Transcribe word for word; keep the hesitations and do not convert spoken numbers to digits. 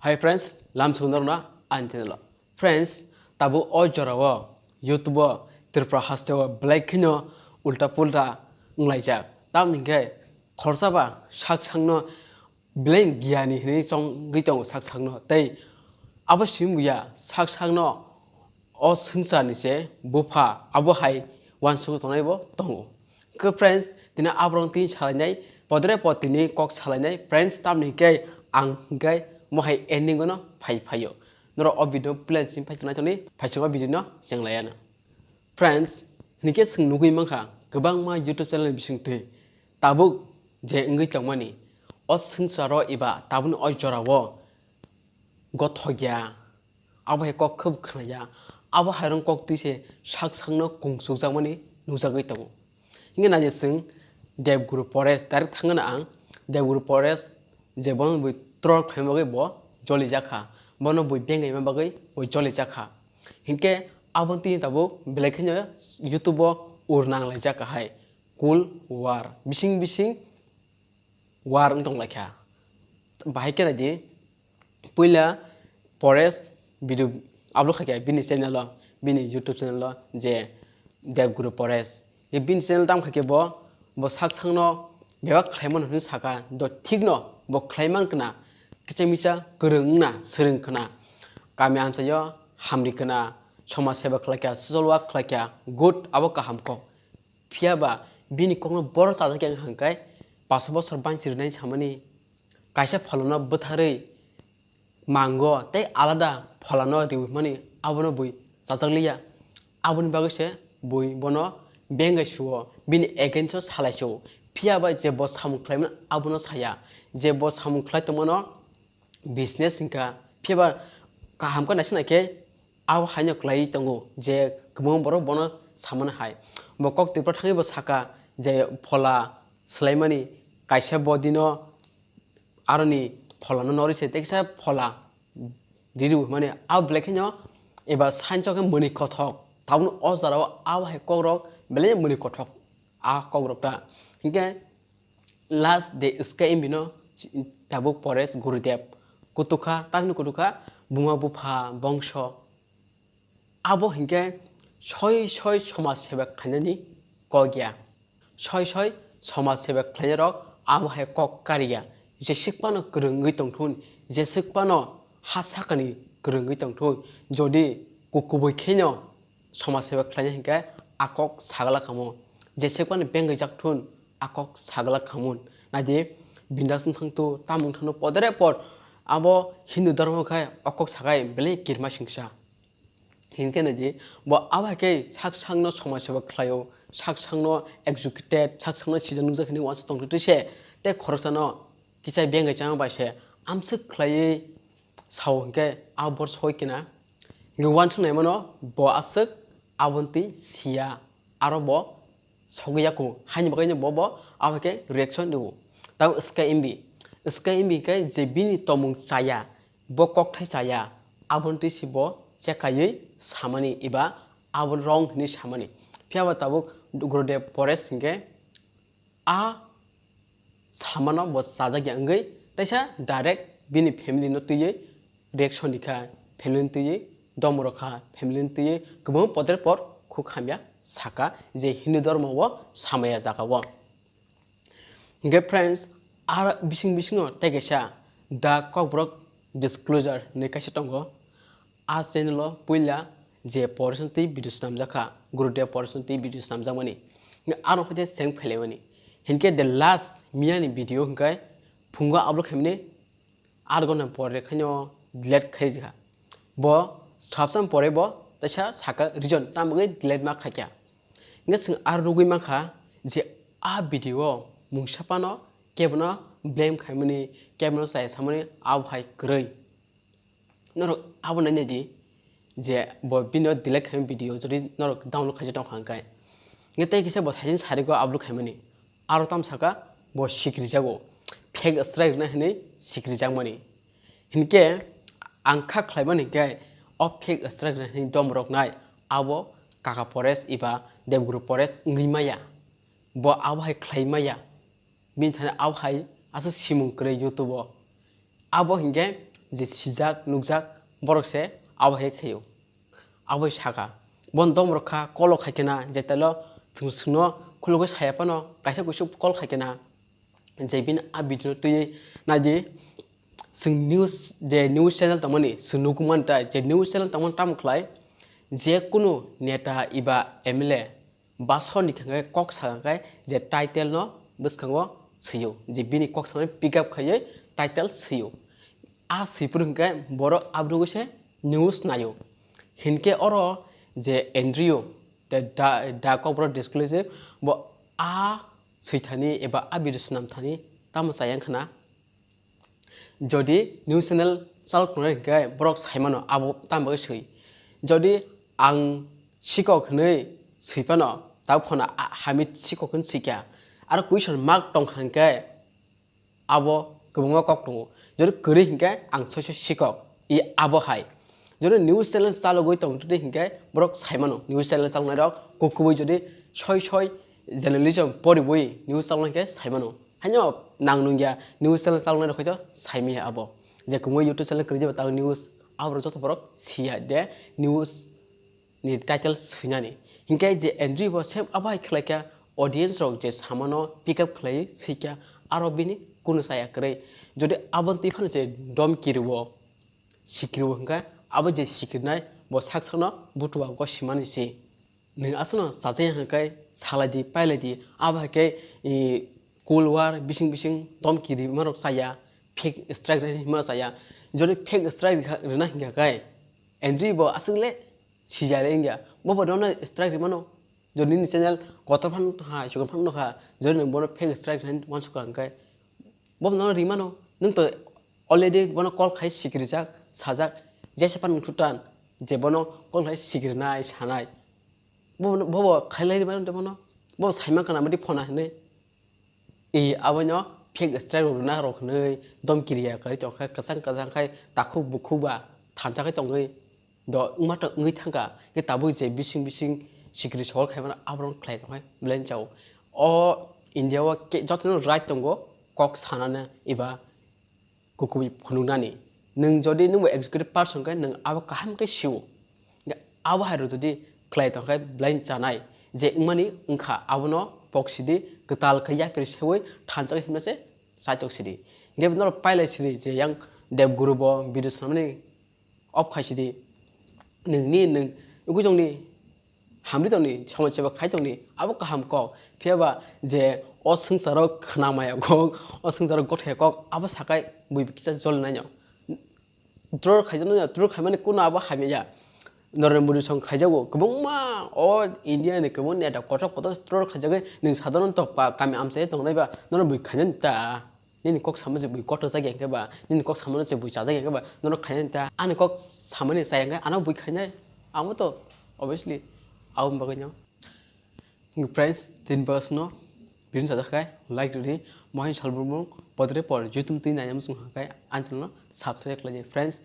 Hi friends, lamsung norna ani channel o. Friends, tabuk o jora o YouTube o Tripura haste o belai kheno ulta pulta wnglaijak. Tamni hwnkhe khorsa ba sak sakno belai giyani hinwi chongwi tongo sak sakno. Tei abo simi buya sak sakno o swngchar ni se bupha abo hai uansuk tongnai bo tongo. Khe friends, tini aborok tini salainai, podre pod tini kok salainai, friends, tamni hwnkhe ang hwnkhe mohai ending o no phai phaio. Norok o video plan simi phai chwnai tongni, phai chwngo video no chenglaiyano. Friends, hinkhe chwng nugwi mankha, kwbangma YouTube channel bisingtwi tabuk je wngwi tongmani, o swngcharo eba tabukni o jorao gothok ya, abo hai kok khub khlaiya, abo hairong kok twi se sak sakno kungsukjakmani nukjagwi tongo. Hinkhe naidi chwng Devguru Forest direct thangna ang, Devguru Forest je bono bui troll khlaima bagwi bo jolijakha, bono bui bengaima bagwi bo jolijakha. Hinkhe abo twi tabuk belai kheno YouTube o ur nanglaijak hai, Cold War, bising bising war wng tonglaikha. Bahai khe naidi, puila Forest video upload khaikha bini channel o, bini YouTube channel o, je Devguru Forest. Ye bini channel tam khaikhe bo, bo sak sakno bebak khlaimano hinwi saka, do thikno bo khlaiman khna, kicha micha kwrwng wngna swrwng khna, kami amchaio hamri khna, somaj seba khlaikha, social work khlaikha, good, abo kaham kok. Phiya ba bini kokno borok chajak ya wngkha hwnkhe, paso bosor banchi rwnai samani, kaisa pholano bwtharwi mango tei alada pholano riwi hwnmani abono bui chajak liya. Aboni bagwi se bui bono bengai suo, bini against o salai suo. Phiya ba je bo samung khlaimani abono saya, je bo samung khlai tongmano business wngkha, phiya ba kaham khe naising naikhe abo haino khlaiwi tongo je kwbangma borok bono samani hai. Bo kok Tripura thangwi bo saka je phola swlaimani, kaisa bodino aroni pholano norwi se tei kisa phola riri hwnmani abo belai kheno eba science o khe mwnwi kothok, tabukno o jorao abo hai kokrok belai mwnwi kothok a kokrok ta. Hinkhe last de Sky M B no tabuk Forest Gurudev kutukha, tamni kutukha buma bupha bongso. Abo hinkhe soi soi somaj seba khainani kok ya. Soi soi somaj seba khlainai rok abo hai kok kariya. Jeswk phano kwrwngwi tongthun, jeswk phano ha sakani kwrwngwi tongthun. Jodi ku-, kubui kheno somaj seba khlainai hinkhe a kok sagala kamo. Jeswk phano bengwi jak thun, a kok sagala khamun. Naidi, bindas wng thangtu, tamung thangtu, podere pod. Abo Hindu dharma khai o kok sagai belai kirma singsa. Hinkhe naidi, bo abo hai khe sak sakno somaj seba khlaio, sak sakno educated, sak sakno sijak nukjak hinwi uansuk tongtwi se, tei khoroksano kichai bengai chama bai se amswk khlaiwi sao hinkhe abo bor soi kina. Hinkhe uansuk naimano bo aswk aboni twi siya, aro bo sogwi yakung, haini bagwino bo, bo abo khe reaction rwo. Tamo Sky M B, Sky M B khe je bini tongmung chaya, bo kokthai chaya, aboni twi si bo chekaiwi samani eba abo wrong hinwi samani. Phiya ba tabuk Gurudev Forest hinkhe a samano bo chajak ya wngwi teisa direct bini family no twiwi reaction rikha, family no twiwi domorok kha, family no twiwi kwbangma podre por khuk hamya saka je Hindu dharma o samaya jaga o. Hinkhe friends, ar bising bisingo tei kaisa The Kokborok Disclosure hinwi kaisa tongo. A channel o puila je Porisonti video swnamjak kha, Gurudev Porisonti video swnamjakmani. Hinkhe ano hoite seng phailaimani. Hinkhe the last miyani video hinkhe phungo upload khaimani, aat ghonta pore khaino delete khai rikha. Bo swrapsa pore bo teisa saka reason tamo wngwi delete ma khaikha. Hinkhe chwng aro nugwi mankha je a video o mungsa phano kebono blame khaimani, kebono chaya samani abo hai kwrwi. Norok abo nainai di je bo bini delete khaimani video jodi norok download khaijak tongkha hwnkhe. Hinkhe tei kisa bo saichung sarigo upload khaimani. Aro tamo saka bo sikrijago. Fake strike rwna hinwi sikrijakmani. Hinkhe ang kha khlaimani hinkhe o fake strike rwna hinwi domroknai abo Kaka Forest eba Devguru Forest wngwi maya. Bo abo hai khlai maya. Bini thani abo hai aswk simung kwrwi YouTube o. Abo hinkhe je sijak nukjak borok se abo hai khaio. Aboi saka, bon dom rok kha, call o khaikena, je telo chwng chwngno khulugwi saya phano, kaisa kuisuk call khaikena, je bini a video no twiwi naidi. Chwng news, je news channel tongmani chwng nugwi manta, je news channel tongmani tamo khlai, je kunu neta iba M L A basoni khe kok sakha khe, je title no bwskango swio, je bini kok sanani pick up khaiwi title swio. A swi phuru hwnkhe borok aboni bagwi se news naio. Hinkhe oro je Andrew, the, the, the Kokborok disclosure, bo a swithani eba a video swnamthani tamo chaya wngkhana. Jodi news channel chalok tongnai hwnkhe borok saimano abo tamo bagwi swi. Jodi ang sikok hwnwi swi phano, tabuk phano a-, hamya sikok hwnwi swikha. Aro question mark tongkha hwnkhe, abo kwbangma kok tongo. Jodi kwrwi hinkhe ang soi soi sikok, i abo hai. Jodi news channel chalogwi tongtwtwi hinkhe borok saimano, news channel chaloknairok kukubui jodi soi soi journalism poriwi news chaloknai khe saimano. Haino nang nungya news channel chaloknairok khaito saimaya abo. Je kwbangma YouTube channel kwrwi jeba tang news, aborok joto borok siya de news ni title swinani. Hinkhe je Andrew bo same abo hai khlaikha, audience rok je samano pick up khlaiwi swikha, aro bini kunu chaya kwrwi. Jodi aboni twi phano je dom kiriwo, sikiriwo hwnkhe abo je sikirinai bo sak sakno butua gosimani se. Nwng aswkno chajai hwnkhe salaidi, pailaidi, abo hai khe, i, Cold War bising bising dom kirimarok chaya, fake strike rwna chaya. Jodi fake strike rwkha, rwna hinkha khe, Andrew bo aswk le sijale wngya. Bo bo nono strike rimano. Jodi nini channel kotor phano tongkha, chikon phano tongkha, jodi nwng bono fake strike rinani uansukha hwnkhe, bo bo nono rimano. Nwng to already bono call khai sikirijak, sajak, jesa phano nukhutan je bono call khai sikirinai, sanai. Bo bo, bo bo khailai rimano de bono. Bo bo saimankha na madi phone hinwi. I abono fake strike rok rwna rok hinwi dom kiriya kwrwi tongkha, kwchang kwchang khai takhuk bukhuk ba thansa khai tongwi do wngma tong wngwi thangkha. Khe tabuk je bising bising sikiri sohor khaimano aborok khlai tongkha belai chao. O India o ke jotono right tongo kok sanani eba kukubui phunuknani. Nwng jodi nwngbo executive person khe nwng abo kaham khe sio. Abo hai rw jodi khlai tongkhe belai chanai je wngmani wngkha, abono boksidi kwtal khe yapri seui thansa khe himnase chaitok sidi. Hinkhe norok pailai sidi je yang Dev Guru bo video swnamani off khai sidi. Nwngni nwng ugui tongni hamri tongni, somaj seba khai tongni, abo kaham kok. Phiya ba je o swngcharo khna maya kok, o swngcharo gothaya kok, abo sakai bui kisa jol naino. Troll khaijak no, troll khaimani kuno abo hamya ya. Narendra Modi song khaijago, kwbangma o India ni kwbangma neta kotor kotor troll khaijagwi, nwng sadharon tokpa kami amchai tongnai ba, nono bui khainani ta. Nini kok sama se bui kotor jagya hwnkhe ba, nini kok samano se bui chajak ya hwnkhe ba, nono khainai ta. Ani kok samani chaya hwnkhe ano bui khainai. Amo to obviously aboni bagwi no. Friends, tin bagwi no video sajak khai like rwdi, mohai salbrum podre por YouTube twi nainam sung khai ang channel no subscribe khlaidi friends.